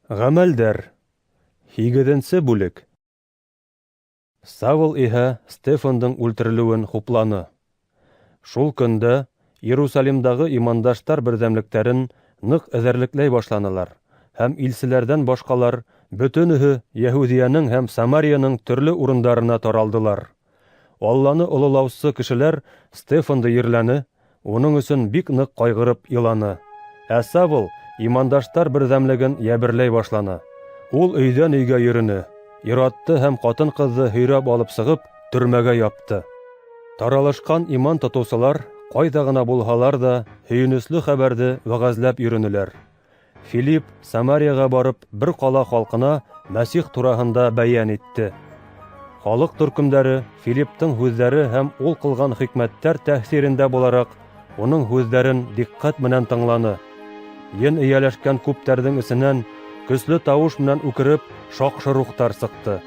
Ғәмәлдәр. Һигеҙенсе бүлек. Савл иһә Стефандың үлтерелеүен хупланы. Шул көндә Иерусалимдағы имандаштар берҙәмлектәрен ныҡ эҙәрлекләй башланылар, һәм илселәрҙән башҡалар бөтөнөһө Йәһүҙиәнең һәм Самариянең төрлө урындарына таралдылар. Алланы ололаусы кешеләр Стефанды ерләне, уның өсөн бик ныҡ ҡайғырып иланы. Ә Савл имандаштар берҙәмлеген йәберләй башланы. Ул өйҙән өйгә йөрөнө, ир-атты һәм ҡатын-ҡыҙҙы һөйрәп алып сығып, төрмәгә япты. Таралышҡан иман тотоусылар ҡайҙа ғына булһалар ҙа, һөйөнөслө хәбәрҙе вәғәзләп йөрөнөләр. Филипп Самарияға барып, бер ҡала халҡына Мәсих тураһында бәйән итте. Халыҡ төркөмдәре Филипптың һүҙҙәре һәм ул ҡылған хикмәттәр тәьҫирендә булараҡ, уның һүҙҙәрен диҡҡәт менән тыңланы. Ен эйәләшкән күптәрҙең эсенән көслө тауыш менән үкереп, шаҡшы рухтар сыҡты.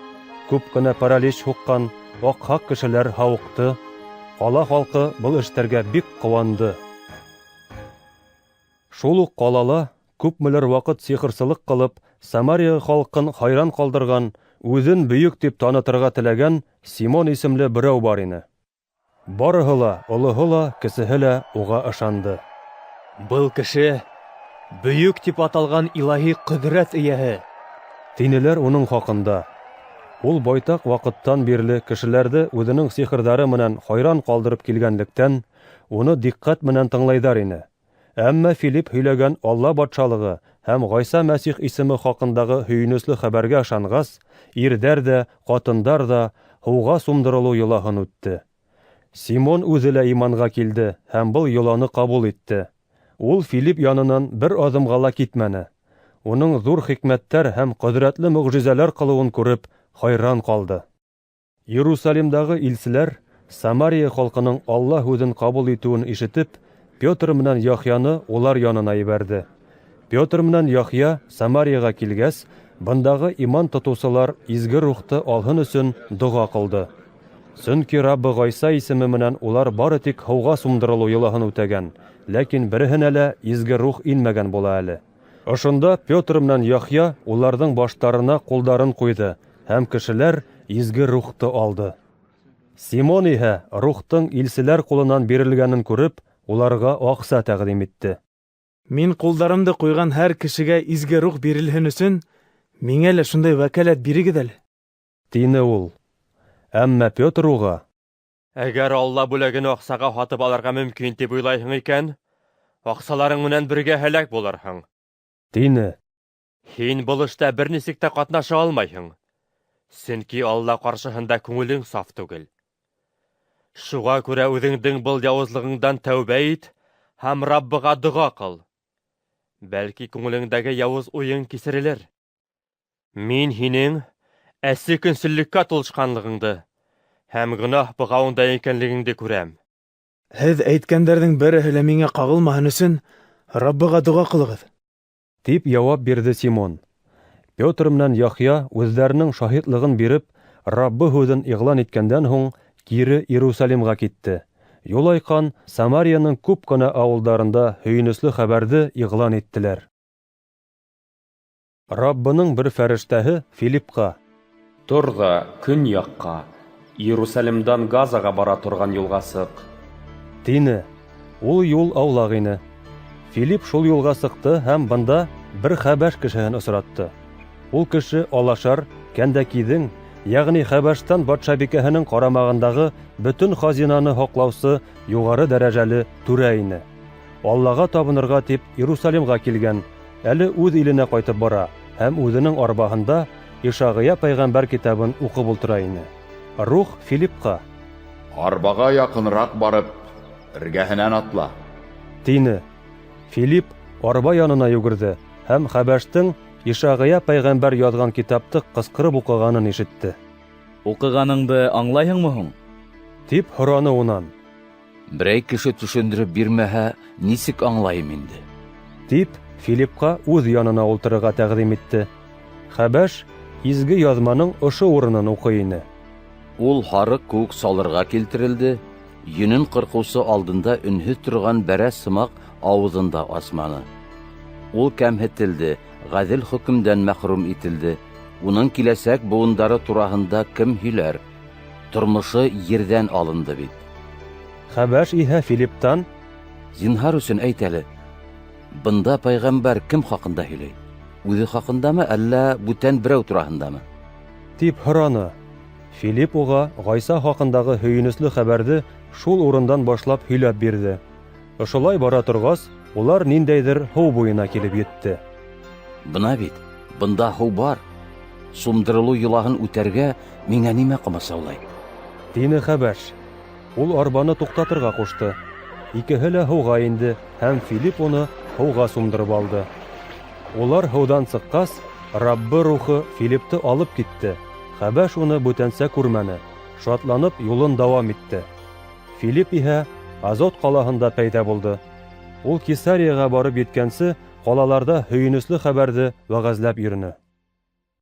Күп кенә паралич һуҡҡан аҡһаҡ кешеләр һауыҡты. Ҡала халҡы был эштәргә бик ҡыуанды. Шул уҡ ҡалала күпмелер ваҡыт сихырсылыҡ ҡылып, Самария халҡын хайран ҡалдырған, үҙен бөйөк тип танытырға теләгән Симон исемле берәү бар ине. Барыһы ла, олоһо ла, кесеһе лә уға ышанды. Был кеше бөйөк тип аталған илаһи ҡөҙрәт эйәһе, тинеләр уның хаҡында. Ул байтаҡ ваҡыттан бирле кешеләрҙе үҙенең сихырҙары менән хайран ҡалдырып килгәнлектән, уны диҡҡәт менән тыңлайҙар ине. Әммә Филипп һөйләгән Алла батшалығы һәм Ғайса Мәсих исеме хаҡындағы һөйөнөслө хәбәргә ышанғас, ирҙәр ҙә, ҡатындар ҙа һыуға сумдырылыу йолаһын үтте. Симон үҙе лә иманға килде һәм был йоланы ҡабул итте. Ул Филипп янынан бер аҙымға ла китмәне. Уның ҙур хикмәттәр һәм ҡөҙрәтле мөғжизәләр ҡылыуын күреп, хайран ҡалды. Иерусалимдағы илселәр Самария халҡының Алла һүҙен ҡабул итеүен ишетеп, Петр менән Яхъяны улар янына ебәрҙе. Петр менән Яхъя Самарияға килгәс, бындағы иман тотоусылар изге рухты алһын өсөн доға ҡылды. Сөнки Раббы Ғайса исеме менән улар бары тик һыуға сумдырылыу йолаһын үтәгән, ләкин береһенә лә изге рух инмәгән була әле. Ошонда Петр менән Яхъя уларҙың баштарына ҡулдарын ҡуйҙы, һәм кешеләр изге рухты алды. Симон иһә рухтың илселәр ҡулынан бирелгәнен күреп, уларға аҡса тәҡдим итте. Мин ҡулдарымды ҡуйған һәр кешегә изге рух бирелһен өсөн, миңә лә шундай вәкәләт бирегеҙ әле. Тине ул. Әммә Петр уға: Әгәр Алла бүләген аҡсаға һатып алырға мөмкин тип уйлайһың икән, аҡсаларың менән бергә һәләк булырһың. Тине. Һин был эштә бер нисек тә ҡатнаша алмайһың, сөнки Алла ҡаршыһында күңелең саф түгел. Шуға күрә үҙеңдең был яуызлығыңдан тәүбә ит һәм Раббыға доға ҡыл. Бәлки күңелеңдәге яуыз уйың кисерелер. Мин һинең әсе көнсөллөккә тулышҡанлығыңды һәм гонаһ бығауында икәнлегеңде күрәм. Һеҙ әйткәндәрҙең береһе лә миңә ҡағылмаһын өсөн Раббыға доға ҡылығыҙ. Тип яуап бирҙе Симон. Петр менән Яхъя үҙҙәренең шаһитлығын биреп, Раббы һүҙен иғлан иткәндән һуң, кире Иерусалимға китте. Юлайҡан Самарияның күп кенә ауылдарында һөйөнөслө хәбәрҙе иғлан иттеләр. Раббының бер фәрештәһе Филиппҡа: Тор ҙа көньяҡҡа, Иерусалимдан Газаға бара торған юлға сыҡ. Тине. Ул юл аулаҡ ине. Филипп шул юлға сыҡты һәм бында бер хәбәш кешеһен осратты. Ул кеше Алашар Кәндәкиҙең, йәғни Хәбәштән батшабикәһенең ҡарамағындағы бөтөн хазинаны һаҡлаусы юғары дәрәжәле түрә ине. Аллаға табынырға тип Иерусалимға килгән, әле үҙ иленә ҡайтып бара һәм үҙенең арбаһында Ишағия пәйғәмбәр китабын уҡып ултыра ине. Рух Филиппҡа: Арбаға яҡыныраҡ барып, эргәһенән атла. Тине. Филипп арба янына йүгерҙе һәм хәбәштең Ишағия пәйғәмбәр яҙған китапты ҡысҡырып уҡығанын ишетте. Уҡығаныңды аңлайһыңмы һуң? Тип һораны унан. Берәй кеше төшөндөрөп бирмәһә, нисек аңлайым инде? Тип Филиппҡа үҙ янына ултырырға тәҡдим итте. Хәбәш изге яҙманың ошо урынын уҡый ине. Ул һарыҡ кеүек салырға килтерелде, йөнөн ҡырҡыусы алдында өнһөҙ торған бәрәс һымаҡ ауыҙын да асманы. Ул кәмһетелде, Ғәҙел хөкөмдән мәхрүм ителде. Уның киләсәк быуындары тураһында кем һөйләр? Тормошо ерҙән алынды бит. Хәбәш иһә Филипптан: Зинһар өсөн әйт әле, бында пәйғәмбәр кем хаҡында һөйләй? Үҙе хаҡындамы, әллә бүтән берәү тураһындамы? Тип һораны. Филипп уға Ғайса хаҡындағы һөйөнөслө хәбәрҙе шул урындан башлап һөйләп бирҙе. Ошолай бара торғас, улар ниндәйҙер һыу буйына килеп етте. Бына бит, бында һыу бар. Сумдырылыу йолаһын үтәргә миңә нимә ҡамасаулай? Тине хәбәш. Ул арбаны туҡтатырға ҡушты. Икеһе лә һыуға инде, һәм Филипп уны һыуға сумдырып алды. Улар һыуҙан сыҡҡас, Раббы Рухы Филиппты алып китте. Хәбәш уны бүтәнсә күрмәне, шатланып юлын дауам итте. Филипп иһә Азот ҡалаһында пәйҙә булды. Ул Кесарияға барып еткәнсе, ҡалаларҙа һөйөнөслө хәбәрҙе вәғәзләп йөрөнө.